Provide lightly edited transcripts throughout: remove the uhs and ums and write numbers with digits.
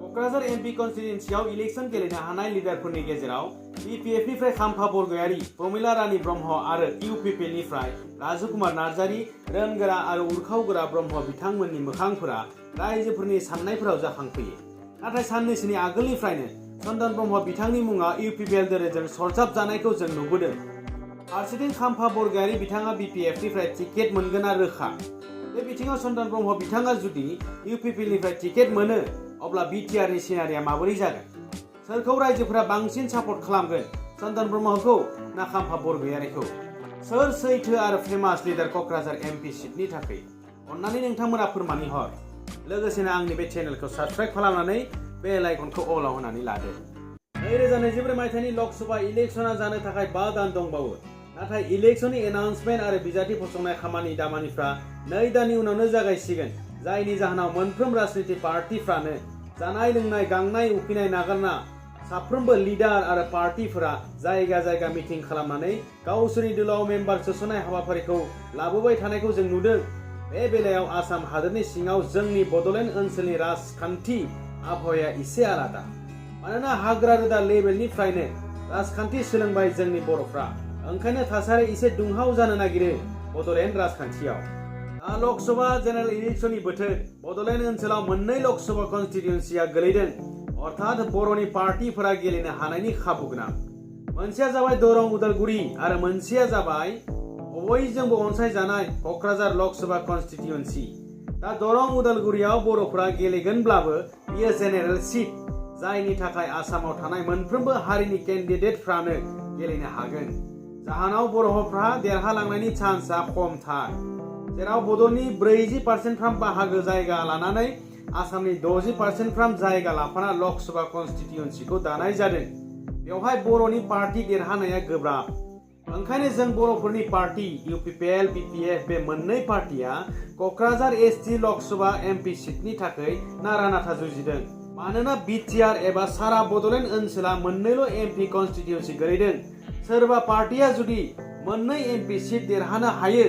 Kokrajhar MP कन्स्टिट्युएन्सियाव election गेलेनो हानाय लिडारफोरनि गेजेराव बिपिएफनिफ्राय खाम्फा बरगयारी, प्रमिला रानी ब्रह्म आरो इउपिपिएलनिफ्राय राजुकुमार नार्जारी, रोनगोरा आरो उरखावगोरा ब्रह्म बिथांमोननि मोखांफोरा रायजोफोरनि साननायफोराव जाखांफैयो। नाथाय साननैसोनि आगोलनिफ्रायनो चन्दन ब्रह्म बिथांनि मुङा इउपिपिएल दोलोजों सरजाब जानायखौ जों नुबोदों। फारसेथिं खाम्फा बरगयारी बिथाङा बिपिएफनिफ्राय टिकेट मोनगोना रोखा। बे बिथिङाव चन्दन ब्रह्म बिथाङा जुदि इउपिपिएलनिफ्राय टिकेट मोनो अब्ला बिटिआरनि सिनारिया माबोरै जागोन? सोरखौ रायजोफोरा बांसिन सापर्ट खालामगोन, चन्दन ब्रह्मखौ ना खाम्फा बरगयारीखौ? सोर सैथो आरो फेमास लिडार क'क्राझार एमपि सिटनि थाखाय? अन्नानै नोंथांमोना फोरमानि हर। लोगोसेनो आंनि बे चेनेलखौ साबस्क्राइब खालामनानै बेल आइकनखौ अलाव होनानै लादो। 2024 मायथाइनि लकसभा इलेक्शना जानो थाखाय 5 दान दंबावो। नाथाय इलेक्शननि एनाउन्समेन्ट आरो बिजाथि फसंनाय खामानि दामानिफ्रा 2 दाननि उनावनो जागायसिगोन, जायनि जाहोनाव मोनफ्रोम राजनीति पार्टिफ्रानो जानाय लोंनाय गांनाय उखैनाय नागारना साफ्रोमबो लिडार आरो पार्टिफोरा जायगा जायगा मिटिं खालामनानै गावसोरनि दोलोआव मेम्बार सोसननाय हाबाफारिखौ लाबोबाय थानायखौ जों नुदों। बे बेलायाव आसाम हादोरनि सिङाव जोंनि बड'लेण्ड ओनसोलनि राजखान्थि आबहावाया एसे आलादा। मानोना हाग्रा रोदा लेभेलनिफ्रायनो राजखान्थि सोलोंबाय जोंनि बर'फ्रा, ओंखायनो थासारि एसे दुंहाव जानो नागिरो बड'लेण्ड राजखान्थियाव। लकसभा जेनेरेल इलेक्शननि बोथोर। बड'लेण्ड ओनसोलाव 2 लकसभा कन्स्टिट्युएन्सिया गोलैदों, अर्थात बर'नि पार्टिफोरा गेलेनो हानायनि खाबु गोनां। मोनसेया जाबाय दरं उदालगुरि आरो मोनसेया जाबाय बयजोंबो अनसायजानाय क'क्राझार लकसभा कन्स्टिट्युएन्सि। दा दरं उदालगुरियाव बर'फोरा गेलेगोनब्लाबो बेयो जेनेरेल सिट, जायनि थाखाय आसामाव थानाय मोनफ्रोमबो हारिनि केन्डिडेटफ्रानो गेलेनो हागोन। जाहोनाव बर'फ्रा देरहालांनायनि चान्सआ खमथार, जेराव बड'नि 40% बाहागो जायगा लानानै आसामनि 60% जायगा लाफाना लकसभा कन्स्टिट्युएन्सिखौ दानाय जादों। बेवहाय बर'नि पार्टी देरहानाया गोब्राब। ओंखायनो जों बर'फोरनि पार्टी इउपिपिएल बिपिएफ बे 2 पार्टिया क'क्राझार एसटि लकसभा एमपि सिटनि थाखाय नारा नाथा जुजिदों। मानोना बिटिआर एबा सारा बड'लेण्ड ओनसोला 2ल' एमपि कन्स्टिट्युएन्सि गोलैदों। सोरबा पार्टिया जुदि 2 एमपि सिट देरहानो हायो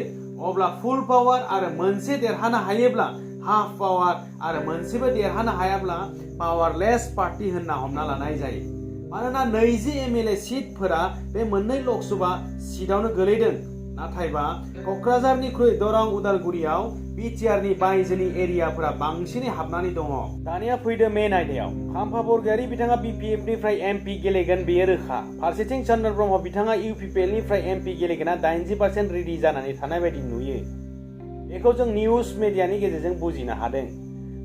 अब्ला फुल पावार आरो मोनसे देरहानो हायोब्ला हाफ पावार आरो मोनसेबो देरहानो हायाब्ला पावारलेस पार्टी होनना हमना लानाय जायो। मानोना 20 एमएलए सिटफोरा बे 2 लकसभा सिटआवनो गोलैदों। नाथायबा क'क्राझारनिख्रुइ दरं उदालगुरियाव बिटिआरनि बायजोनि एरियाफोरा बांसिनै हाबनानै दङ। दानिया फैदो मेन आयदायाव। खाम्फा बरगयारी बिथाङा बिपिएफनिफ्राय एमपि गेलेगोन बेयो रोखा। फारसेथिं चन्दन ब्रह्म बिथाङा इउपिपिएलनिफ्राय एमपि गेलेगोना 80% रेडि जानानै थानाय बायदि नुयो। बेखौ जों निउज मिडियानि गेजेरजों बुजिनो हादों।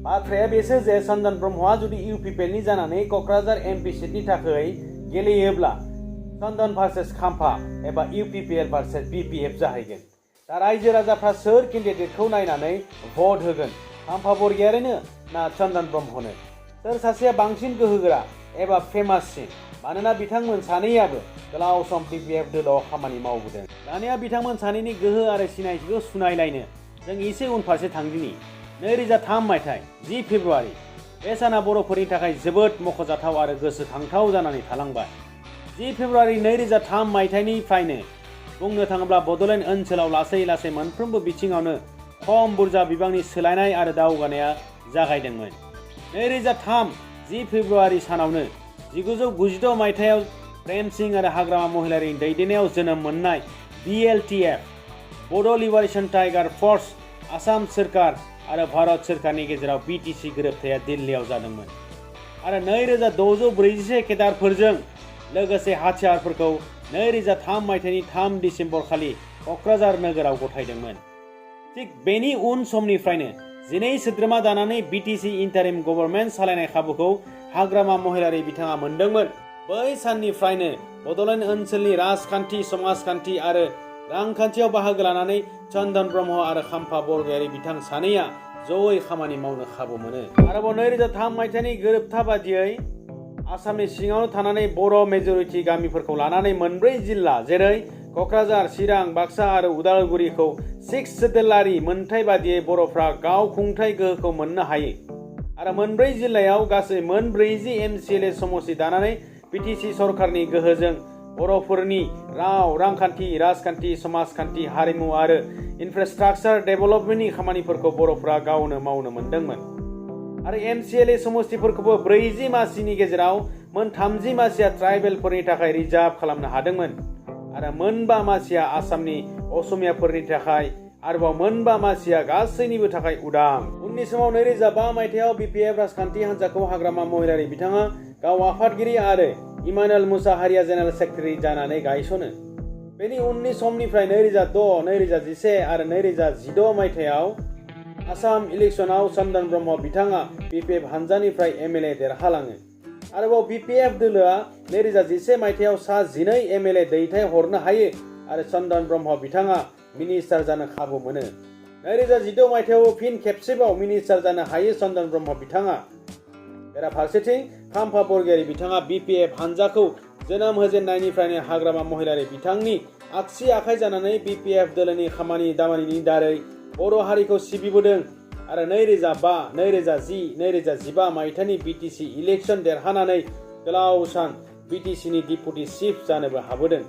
बाथ्राया बेसो जे चन्दन ब्रह्मआ जुदि इउपिपिएलनि जानानै क'क्राझार एमपि सिटनि थाखाय गेलेयोब्ला चन्दन भार्सेस खाम्फा एबा इउपिपिएल भार्सेस बिपिएफ जाहैगोन। दा रायजो राजाफ्रा सोर केन्डिडेटखौ नायनानै भट होगोन, खाम्फा बरगयारीनो ना चन्दन ब्रह्मनो? सोर सासेया बांसिन गोहोगोरा एबा फेमाससिन? मानोना बिथांमोन सानैयाबो गोलाव सम बिपिएफ दोलोआव खामानि मावबोदों। दानिया बिथांमोन सानैनि गोहो आरो सिनायथिखौ सुनायलायनो जों एसे उनफारसे थांदिनि। 2003 मायथाइ 10 फेब्रुवारि। बे साना बर'फोरनि थाखाय जोबोद मख'जाथाव आरो गोसोखांथाव जानानै थालांबाय। 10 फेब्रुवारि 2003 मायथाइनिफ्रायनो बुंनो थाङोब्ला बड'लेण्ड ओनसोलाव लासै लासै मोनफ्रोमबो बिथिङावनो खम बुरजा बिबांनि सोलायनाय आरो दावगानाया जागायदोंमोन। 2003 10 फेब्रुवारि सानावनो 1992 मायथाइयाव प्रेम सिंह आरो हाग्रामा महिलारिनि दैदेननायाव जोनोम मोननाय BLTF बड' लिबारेशन टाइगार फर्स, आसाम सोरखार आरो भारत सोरखारनि गेजेराव BTC गोरोबथाया दिल्लीयाव जादोंमोन आरो 2641 केडारफोरजों लोगोसे हाथियारफोरखौ 2003 मायथाइनि 3 दिसेम्बर खालि क'क्राझार नोगोराव गथायदोंमोन। थिग बेनि उन समनिफ्रायनो 12 सोद्रोमा दानानै BTC इन्टारिम गभर्नमेन्ट सालायनाय खाबुखौ हाग्रामा महिलारि बिथाङा मोनदोंमोन। बै साननिफ्रायनो बड'लेण्ड ओनसोलनि राजखान्थि, समाजखान्थि आरो रांखान्थियाव बाहागो लानानै चन्दन ब्रह्म आरो खाम्फा बरगयारी बिथां सानैया जयै खामानि मावनो खाबु मोनो। आरोबाव 2003 मायथाइनि गोरोबथा बादियै आसामनि सिङावनो थानानै बर' मेजरिटि गामिफोरखौ लानानै 4 जिल्ला जेरै क'क्राझार, चिरां, बाक्सा आरो उदालगुरिखौ 6 सेटेलारि मोनथाय बादियै बर'फ्रा गाव खुंथाय गोहोखौ मोननो हायो आरो 4 जिल्लायाव गासै 40 MCLA समष्टि दानानै BTC सरकारनि गोहोजों बर'फोरनि राव, रांखान्थि, राजखान्थि, समाजखान्थि, हारिमु आरो इनफ्रास्ट्राक्चार डेभेलपमेन्टनि खामानिफोरखौ बर'फ्रा गावनो मावनो मोनदोंमोन। आरो MCLA समस्तिफोरखौबो 40 मासिनि गेजेराव मोन 30 मासिया ट्राइबेलफोरनि थाखाय रिजार्भ खालामनो हादोंमोन आरो मोन 5 मासिया आसामनि असमियाफोरनि थाखाय आरोबाव मोन 5 मासिया गासैनिबो थाखाय उदां। उननि समाव 2005 मायथाइयाव BPF राजखान्थि हान्जाखौ हाग्रामा महिलारि बिथाङा गाव आफादगिरि आरो इमानुएल मुसाहारिया जेनेरेल सेक्रेटारि जानानै गायसनो। बेनि उननि समनिफ्राय 2006, 2011 आरो 2016 मायथाइयाव आसाम इलेक्सनाव चन्दन ब्रह्म बिथाङा BPF हानजानिफ्राय MLA देरहालाङो। आरोबाव BPF दोलोआ 2011 मायथाइयाव सा 12 MLA दैथाय हरनो हायो आरो चन्दन ब्रह्म बिथाङा मिनिस्टार जानो खाबु मोनो। 2016 मायथाइयाव फिन खेबसेबाव मिनिस्टार जानो हायो चन्दन ब्रह्म बिथाङा। बेराफारसेथिं खाम्फा बरगयारी बिथाङा BPF हानजाखौ जोनोम होजेननायनिफ्रायनो हाग्रामा महिलारि बिथांनि आगसि आखाइ जानानै BPF दोलोनि खामानि दामानिनि दारै बर' हारिखौ सिबिबोदों आरो 2005, 2010, 2015 मायथाइनि BTC इलेक्सन देरहानानै गोलाव सान BTCनि डिपुटि चिफ जानोबो हाबोदों।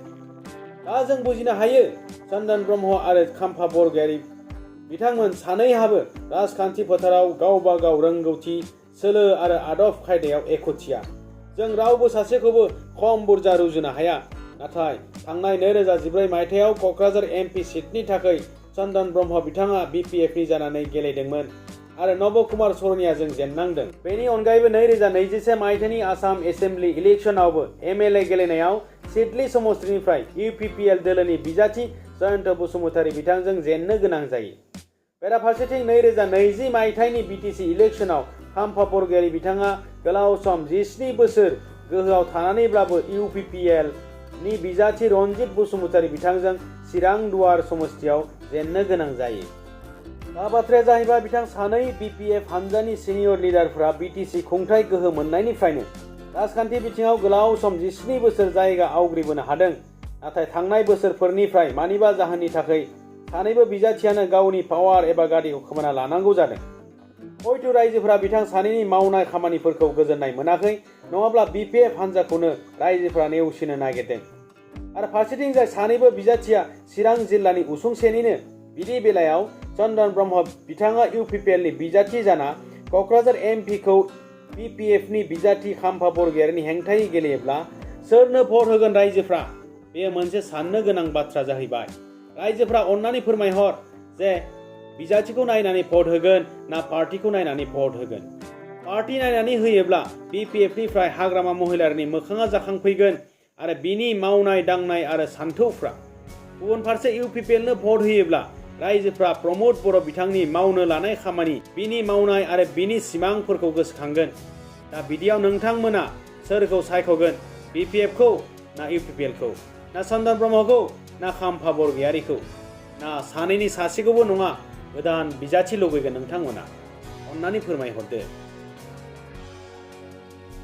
दा जों बुजिनो हायो चन्दन ब्रह्म आरो खाम्फा बरगयारी बिथांमोन सानैहाबो राजखान्थि फोथाराव गावबा गाव रोंगौथि, सोलो आरो आदब खायदायाव एखुथिया। जों रावबो सासेखौबो खम बुरजा रुजुनो हाया। नाथाय थांनाय 2014 मायथाइयाव क'क्राझार MP सिटनि थाखाय चन्दन ब्रह्म बिथाङा BPFनि जानानै गेलेदोंमोन आरो नब कुमार सरनियाजों जेननांदों। बेनि अनगायैबो 2021 मायथाइनि आसाम एसेम्बलि इलेक्सनावबो MLA गेलेनायाव सिडली समस्तिनिफ्राय UPPL दोलोनि बिजाथि जयन्त बसुमतारी बिथांजों जेननो गोनां जायो। बेराफारसेथिं 2020 मायथाइनि BTC इलेक्सनाव खाम्फा बरगयारी बिथाङा गोलाव सम 17 बोसोर गोहोआव थानानैब्लाबो UPPL नि बिजाथि रन्जित बसुमतारी बिथांजों चिरां दुवार समस्तियाव जेननो गोनां जायो। दा बाथ्राया जाहैबाय बिथां सानै BPF हानजानि सिनियर लिडारफोरा BTC खुंथाय गोहो मोननायनिफ्रायनो राजखान्थि बिथिङाव गोलाव सम 17 बोसोर जायगा आवग्रिबोनो हादों। नाथाय थांनाय बोसोरफोरनिफ्राय मानिबा जाहोननि थाखाय सानैबो बिजाथियानो गावनि पावार एबा गादिखौ खोमाना लानांगौ जादों। हयथ' रायजोफोरा बिथां सानैनि मावनाय खामानिफोरखौ गोजोननाय मोनाखै, नङाब्ला BPF हानजाखौनो रायजोफोरा नेवसिनो नागिरदों। आरो फारसेथिं जाय सानैबो बिजाथिया चिरां जिल्लानि उसुंसेनिनो, बिदि बेलायाव चन्दन ब्रह्म बिथाङा UPPLनि बिजाथि जाना क'क्राझार MPखौ BPFनि बिजाथि खाम्फा बरगयारीनि हेंथायै गेलेयोब्ला सोरनो भट होगोन रायजोफ्रा? बेयो मोनसे साननो गोनां बाथ्रा जाहैबाय। रायजोफ्रा अन्नानै फोरमायहर जे बिजाथिखौ नायनानै भट होगोन ना पार्टिखौ नायनानै भट होगोन। पार्टी नायनानै होयोब्ला BPFनिफ्राय हाग्रामा महिलारिनि मोखाङा जाखांफैगोन आरो बिनि मावनाय दांनाय आरो सान्थौफ्रा। गुबुन फारसे UPPLनो भट होयोब्ला रायजोफ्रा प्रमद बर' बिथांनि मावनो लानाय खामानि, बिनि मावनाय आरो बिनि सिमांफोरखौ गोसोखांगोन। दा बिदियाव नोंथांमोना सोरखौ सायख'गोन? BPFखौ ना UPPLखौ? ना चन्दन ब्रह्मखौ ना खाम्फा बरगयारीखौ? ना सानैनि सासेखौबो नङा गोदान बिजाथि लुबैगोन नोंथांमोना? अन्नानै फोरमायहरदो।